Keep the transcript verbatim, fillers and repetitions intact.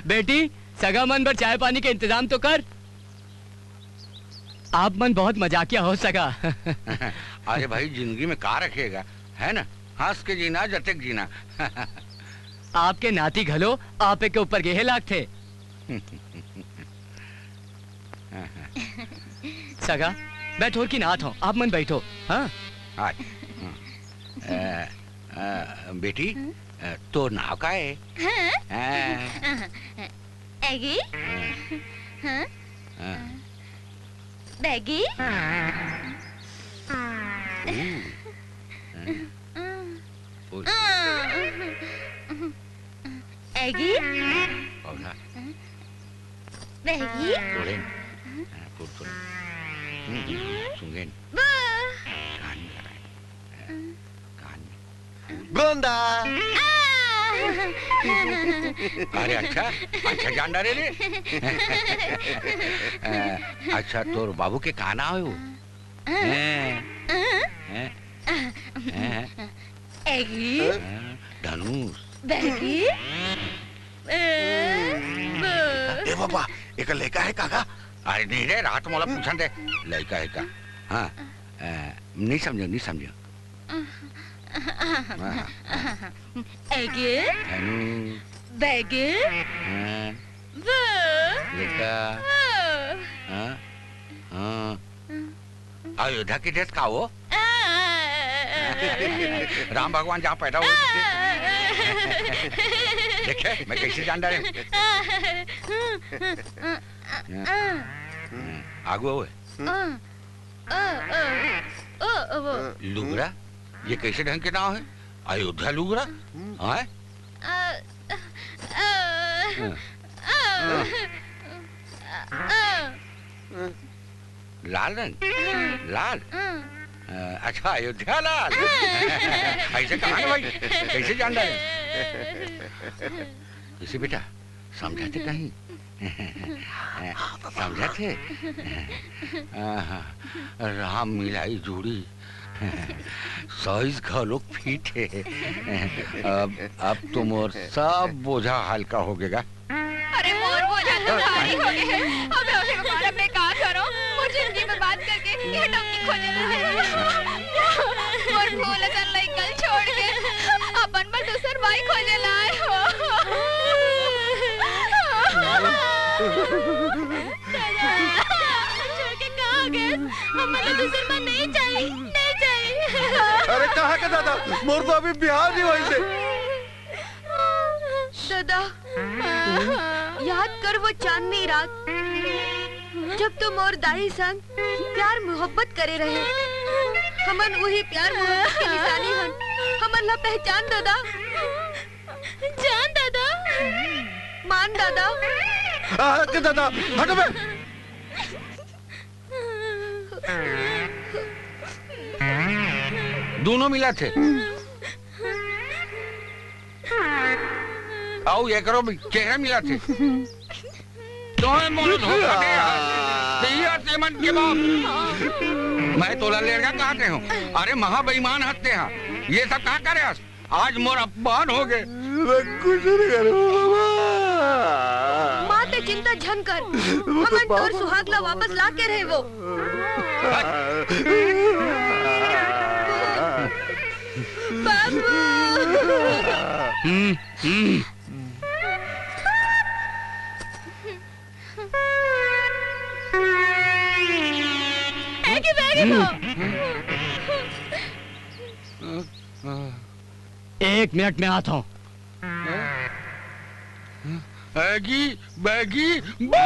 बेटी, सगा मन बर चाय पानी के इंतजाम तो कर। आप मन बहुत मजाकिया हो सगा। अरे भाई, जिंदगी में का रखेगा, है ना? हंस के जीना, जतेक जीना। आपके नाती घलो आपे के ऊपर गेहे लागथे। सगा, मैं थोरकिन आत हंव, आप मन बैठो। हाँ? आय। हम्म। अ, अ, बेटी, हम्म? अ, तोर नाव का हे? हाँ? हाँ। एगी? हाँ। हाँ? हाँ। बैगी? ऊ। हाँ। ओए। एगी? पौधा। बहगी? कोड़े। हाँ, कोड़, कोड़। हम्म, हम्म, सूंघेन। बा। कान में लगाए। कान में। गोंदा। आ। अरे अच्छा, अच्छा जान डारे रे। अच्छा, तोर बाबू के का नाव हे वो? हैं? हैं? हैं? हैं? एगी? हैं? धनुष। बैगी? ए, ब- ए बाबा, एक लइका हे का गा? अरे नहीं रे, रात मोला पूछन दे, लइका हे का? हाँ, अ, नहीं समझो, नहीं समझो। हाँ, हाँ, हाँ। एगी? धनुष। बैगी? हाँ। ब- लइका। हाँ। हाँ, हाँ। अयोध्या के देश का वो? राम भगवान जहाँ पैदा हुए थे। देखे, मैं कैसे जान डारे हूँ। आगू हुए। लुगरा? ये कैसे ढंग के नाव हे? अयोध्या लुगरा? हाँ? लाल रंग? लाल? अ, अच्छा, अयोध्या लाल। ऐसे कहाँ हे भाई? कैसे जान डारे? इसे बेटा, समझाथे कहीं? समझाथे? आहा, राम मिलाई जोड़ी। साइज घलोक फिट हे। अब, अब तो मोर सब बोझा हल्का हो गेगा। अरे मोर बोझा तो भारी हो गे हे। अबे, अबे, बाबा, अब मैं का करों? मोर जिंदगी बर्बाद करके ये टंकी खोजे ला आए। मोर फूल असन लइका ल छोड़ के अपन बर दूसर बाई खोजे ला आए हो। दादा, छोड़ के कहाँ गे? हमन ला दूसर बाई नहीं चाहिए, नहीं चाहिए। अरे कहाँ के दादा? मोर तो अभी बिहाव नहीं होइस हे। दादा, याद कर वो चांदनी रात, जब तुम और दाई संग प्यार मोहब्बत करे रहे। हमन उही प्यार मोहब्बत के निशानी हन। हमन ला पहचान दादा। जान दादा। मान दादा। आ, के दादा, हटो बे। दोनों मिलाथे। अउ एकरो भी चेहरा मिलाथे। तोय मोला धोखा दे हस। तेरा तेमन के बाप। मैं तोला लेड़गा कहत रहेंव। अरे महा बेईमान हस तेहा। ये सब का करे हस? आज मोर अपमान हो गे। मैं कुछ नहीं करूँ बाबा। माँ ते चिंता झन कर। हमन तोर सुहाग ला वापस ला के रहे वो। बाबू। हम्म, हम्म। एगी बैगी तो। एक मिनट में आत हंव। एगी बैगी बो।